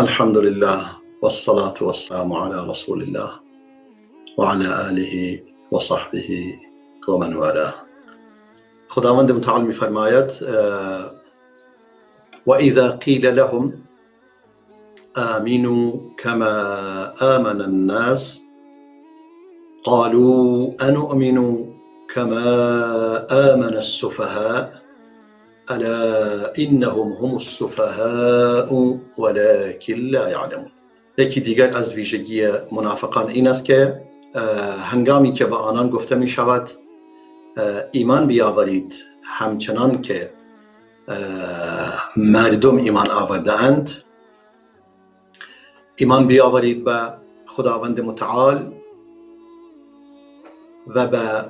الحمد لله والصلاة والسلام على رسول الله وعلى آله وصحبه ومن والاه. خداوند متعال می‌فرماید: وإذا قيل لهم آمنوا كما آمن الناس قالوا أنؤمن كما آمن السفهاء ألا إنهم هم السفهاء ولكن لا يعلمون. یکی دیگر از ویژگی منافقان این است که هنگامی که به آنان گفته می شود ایمان بیاورید همچنان که مردم ایمان آورده اند، ایمان بیاورید به خداوند متعال و به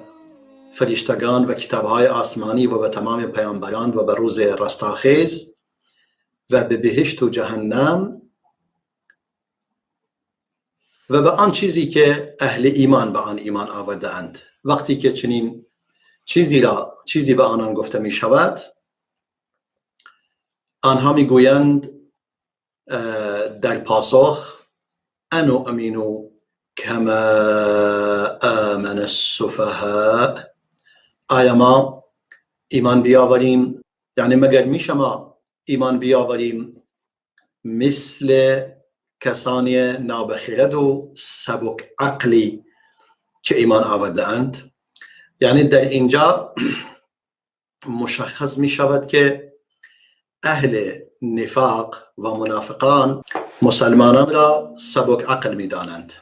فرشتگان و کتابهای آسمانی و به تمام پیامبران و به روز رستاخیز و به بهشت و جهنم و به آن چیزی که اهل ایمان به آن ایمان آورده اند. وقتی که چنین چیزی به آنان گفته می شود، آنها می گویند در پاسخ: انؤمن کما آمن السفهاء. آیا ما ایمان بیاوریم؟ یعنی مگر میشه ما ایمان بیاوریم مثل کسانی نابخرد و سبک عقلی که ایمان آورده اند؟ یعنی در اینجا مشخص می شود که اهل نفاق و منافقان مسلمانان را سبک عقل می دانند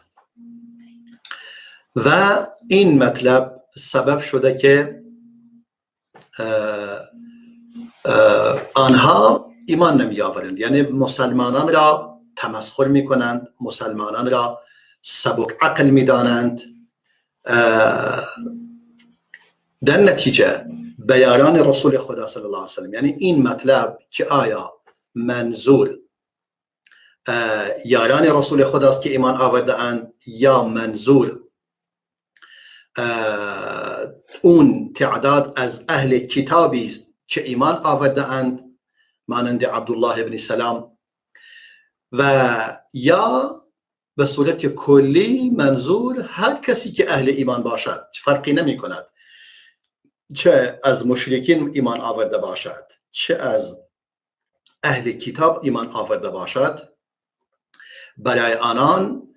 و این مطلب سبب شده که آنها ایمان نمی آورند. یعنی مسلمانان را تمسخر می کنند، مسلمانان را سبک عقل می دانند. در نتیجه بیاران رسول خدا صلی الله علیه وسلم، یعنی این مطلب که آیا منظور یاران رسول خداست که ایمان آورده اند یا منظور اون تعداد از اهل کتابی است که ایمان آورده اند مانند عبدالله بن سلام، و یا به صورت کلی منظور هر کسی که اهل ایمان باشد، فرقی نمی کند چه از مشرکین ایمان آورده باشد چه از اهل کتاب ایمان آورده باشد، برای آنان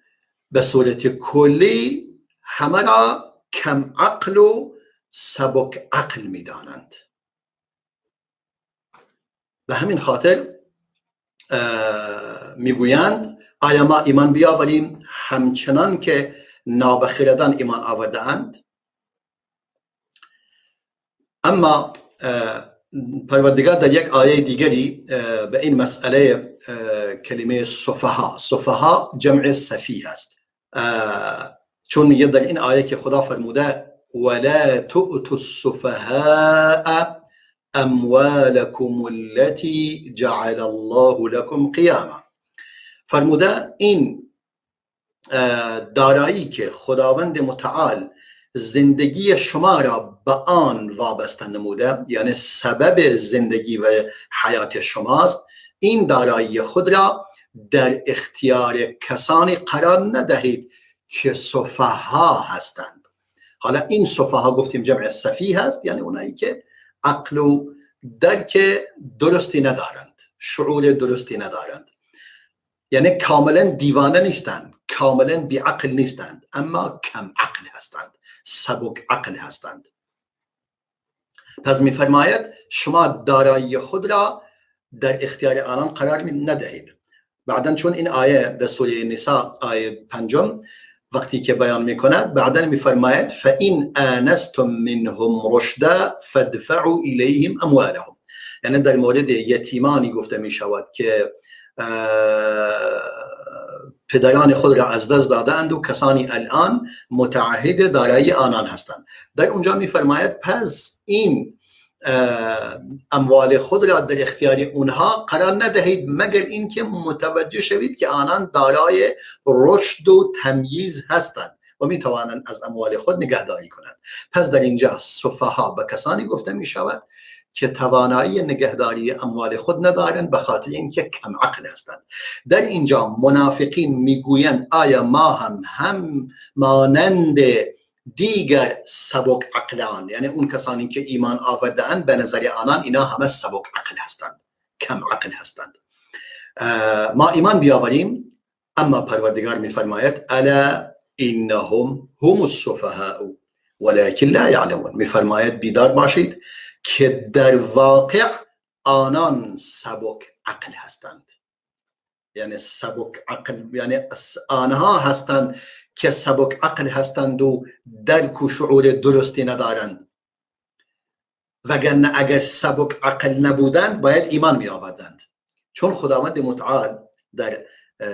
به صورت کلی همه را کم عقل و سبک عقل می دانند. به همین خاطر میگویند آیا ما ایمان بیاوریم همچنان که نابخردان ایمان آورده اند؟ اما پروردگار در یک آیه دیگری به این مسئله کلمه سفها، سفها جمع سفیه است، چون میگه در این آیه که خدا فرموده ولا تؤتوا السفهاء اموالكم التي جعل الله لكم قیاما، فرموده این دارایی که خداوند متعال زندگی شما را به آن وابسته نموده، یعنی سبب زندگی و حیات شماست، این دارایی خود را در اختیار کسانی قرار ندهید که سفها هستند. حالا این سفها گفتیم جمع سفیه هست، یعنی اونایی که عقل و درک درستی ندارند، شعور درستی ندارند، یعنی کاملا دیوانه نیستند، کاملا بی عقل نیستند، اما کم عقل هستند، سبک عقل هستند. پس میفرماید شما دارایی خود را در اختیار آنان قرار ندهید. بعدا چون این آیه در سوره نساء آیه 5 وقتی که بیان میکند، بعدا میفرماید فإن آنستم منهم رشدا فادفعوا إلیهم اموالهم، یعنی در مورد یتیمانی گفته میشود که پدران خود را از دست دادند و کسانی الان متعهد دارایی آنان هستند. در اونجا میفرماید پس این اموال خود را در اختیار اونها قرار ندهید مگر اینکه متوجه شوید که آنان دارای رشد و تمییز هستند و می توانند از اموال خود نگهداری کنند. پس در اینجا سفها به کسانی گفته می شود که توانایی نگهداری اموال خود ندارند به خاطر اینکه کم عقل هستند. در اینجا منافقین میگویند آیا ما هم مانند دیگر سبک عقلان، یعنی اون کسانی که ایمان آورده‌اند به نظر آنان اینا همه سبک عقل هستند، کم عقل هستند، ما ایمان بیاوریم؟ اما پروردگار میفرماید الا انهم هم السفهاء ولكن لا یعلمون. میفرماید بیدار باشید که در واقع آنان سبک عقل هستند، یعنی سبک عقل، یعنی آنها هستند که سبک عقل هستند و درک و شعور درستی ندارند، وگرنه اگر سبک عقل نبودند باید ایمان می آوردند. چون خداوند متعال در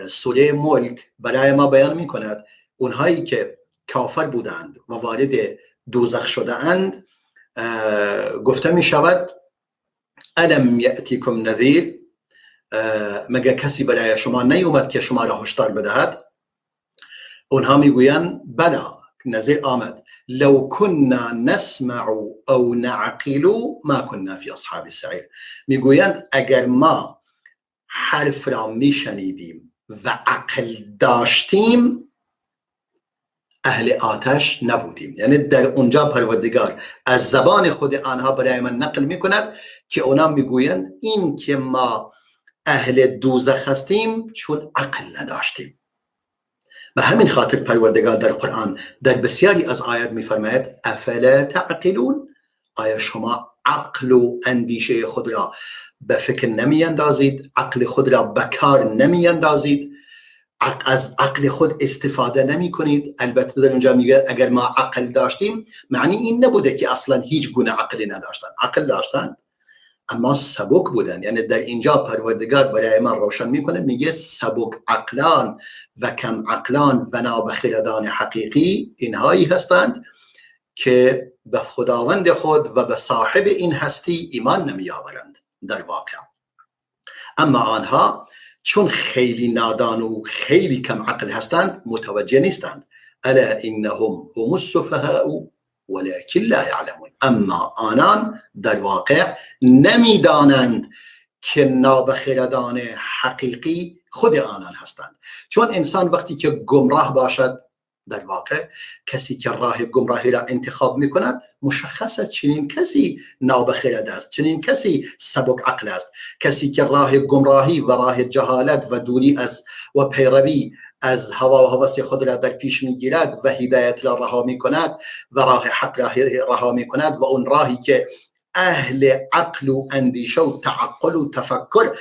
سوره ملک برای ما بیان می کند اونهایی که کافر بودند و وارد دوزخ شده اند، گفته می شود الم یأتیکم نذیر، مگر کسی برای شما نیومد که شما را هشدار بدهد؟ اونها میگویند بلا، نذیر آمد. لو كنا نسمع او نعقل ما كنا فی اصحاب السعیر. میگویند اگر ما حرف را میشنیدیم و عقل داشتیم اهل آتش نبودیم. یعنی در اونجا پروردگار از زبان خود آنها برای من نقل میکند که اونا میگویند این که ما اهل دوزخ هستیم چون عقل نداشتیم. به همین خاطر پروردگار در قرآن در بسیاری از آیات میفرماید افلا تعقلون، آیا شما عقل و اندیشه خود را به فکر نمیاندازید، عقل خود را به کار نمیاندازید، از عقل خود استفاده نمی کنید؟ البته در اونجا میگه اگر ما عقل داشتیم، معنی این نبوده که اصلا هیچ گونه عقلی نداشتن، عقل داشتند اما سبک بودن. یعنی در اینجا پروردگار برای من روشن میکنه، میگه سبک عقلان و کم عقلان و نابخردان حقیقی اینهایی هستند که به خداوند خود و به صاحب این هستی ایمان نمی آورند در واقع. اما آنها چون خیلی نادان و خیلی کم عقل هستند متوجه نیستند. الا انهم هم السفهاء ولكن لا یعلمون. اما آنان در واقع نمیدانند که نابخردان حقیقی خود آنان هستند. چون انسان وقتی که گمراه باشد، در واقع کسی که راه گمراهی را انتخاب میکند مشخص چنین کسی نابخرد است، چنین کسی سبک عقل است. کسی که راه گمراهی و راه جهالت و دوری از و پیروی از هوا و هوس خود را در پیش میگیرد و هدایت را رها میکند و راه حق را رها میکند و اون راهی که اهل عقل و اندیشه و تعقل و تفکر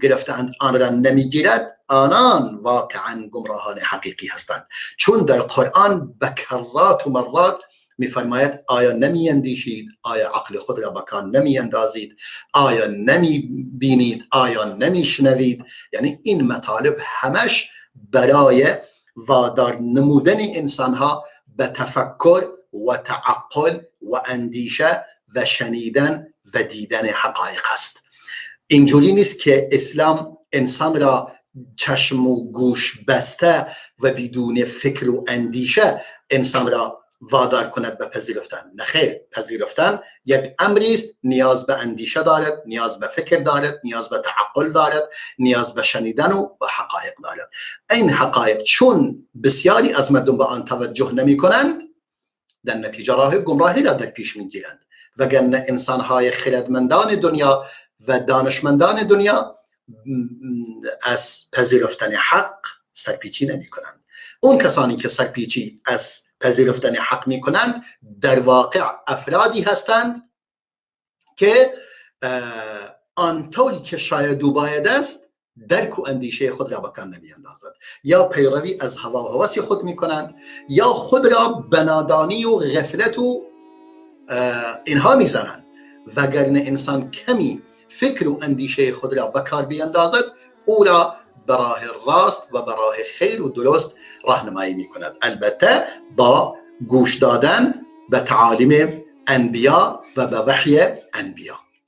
گرفتند آن را نمیگیرد، آنان واقعا گمراهان حقیقی هستند. چون در قرآن به کرات و مرات میفرماید آیا نمی اندیشید، آیا عقل خود را به کار نمی اندازید، آیا نمی بینید، آیا نمی شنوید؟ یعنی این مطالب همش برای وادار نمودن انسانها به تفکر و تعقل و اندیشه و شنیدن و دیدن حقایق است. اینجوری نیست که اسلام انسان را چشم و گوش بسته و بدون فکر و اندیشه انسان را وادار کند به پذیرفتن. نه خیر، پذیرفتن یک امری است، نیاز به اندیشه دارد، نیاز به فکر دارد، نیاز به تعقل دارد، نیاز به شنیدن و حقایق دارد. این حقایق چون بسیاری از مردم به آن توجه نمی کنند، در نتیجه راه گمراهی را در پیش می گیرند. وگرنه انسانهای خردمندان دنیا و دانشمندان دنیا از پذیرفتن حق سرپیچی نمی کنند. اون کسانی که سرپیچی از پذیرفتن حق می کنند در واقع افرادی هستند که آنطوری که شاید و باید است درک و اندیشه خود را به کار نمی اندازند، یا پیروی از هوا و هوس خود می کنند، یا خود را به نادانی و غفلت و اینها می زنند. وگرنه انسان کمی فکر و اندیشه خود را به کار بیندازد، او را به راه راست و به راه خیر و درست راهنمایی می کند. البته با گوش دادن به تعالیم انبیا و به وحی انبیا.